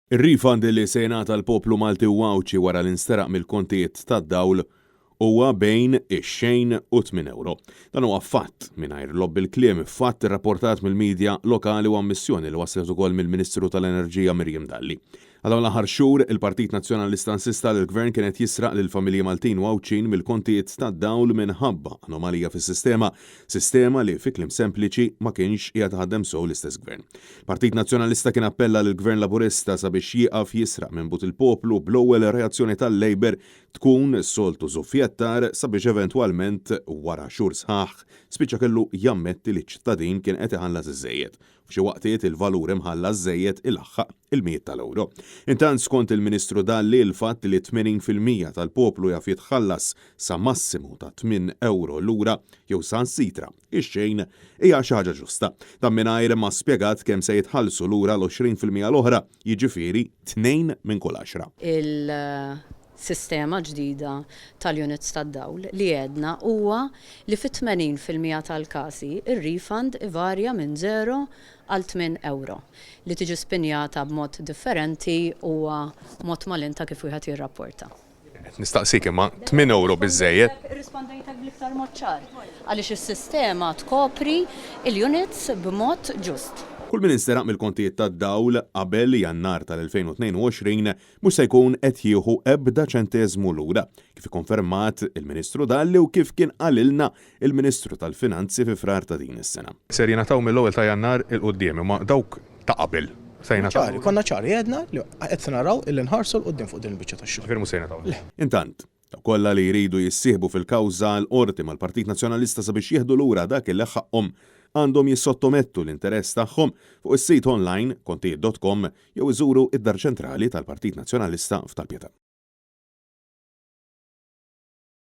Ir-refund li se jingħata l-poplu Malti u Għawdxi wara li nsteraq mill-kontijiet tad-dawl huwa bejn ix-xejn u €8. Dan huwa fatt mingħajr logħob bil-kliem, fatt irrapportat mill-media lokali u ammissjoni li waslet ukoll mill-Ministru tal-Enerġija Miriam Dalli. Għal dawn l-aħħar xhur, il-Partit Nazzjonalista insista li l-Gvern kien qed jisraq lill-familji Maltin u Għawdxin mill-kontijiet tad-dawl minħabba anomalija fis-sistema, sistema li fi kliem sempliċi ma kienx qiegħed iħaddem sew l-istess Gvern. Il-Partit Nazzjonalista kien appella lill-Gvern Laburista sabiex jieqaf jisraq minn but il-poplu bl-ewwel reazzjoni tal-Labour tkun s-soltu żuffjettar sabiex eventwalment wara xhur sħaħ spiċċa kellu jammetti li ċ-ċittadin kien qed iħallas iżżejjed. F'xi waqtiet il-valur imħallas żejjed ilaħħaq il-mijiet tal-ewro. Intant skont il-Ministru Dalli il-fatt li 80% tal-poplu jaf jitħallas sa massimu ta' €8 lura jew saħansitra ix-xejn hija xi ħaġa ġusta. Dan mingħajr ma spjegat kemm se jitħallsu lura l-20% l-oħra, jiġifieri tnejn minn kull għaxra. Il-sistema ġdida tal-units tad-dawl li għedna huwa li fi 80% tal-każi r-refund ivarja minn żero għal €8. Li tiġi spinjata b'mod differenti huwa mod malinn ta' kif wieħed jirrapporta. Qed nistaqsik imma €8 biżżejjed? Irrispondejtek bl-iktar mod ċar, għaliex is-sistema tkopri l-units b'mod ġust. Kull min insteraq mill-kontijiet tad-dawl qabel Jannar tal-2022 mhux se jkun qed jieħu ebda ċenteżmu lura, kif ikkonfermat il-Ministru Dalli u kif kien qalilna il-Ministru tal-Finanzi fi Frar ta' din is-sena. Ser jingħataw mill-ewwel ta' Jannar 'il quddiem, imma dawk ta' qabel se jingħataw lura? Ċari, konna ċari, għedna li qed naraw illi nħarsu 'l quddiem fuq din il-biċċa tax-xogħol. Ġifieri mhux se jingħataw lura? Le. Intant, dawk kollha li jridu jissieħbu fil-kawża l-Qorti mal-Partit Nazzjonalista sabiex jieħdu lura dak li ħaqqhom għandhom jissottomettu l-interess tagħhom fuq is-sit online kontijiet.com jew iżuru d-Dar Ċentrali tal-Partit Nazzjonalista f'Tal-Pietà.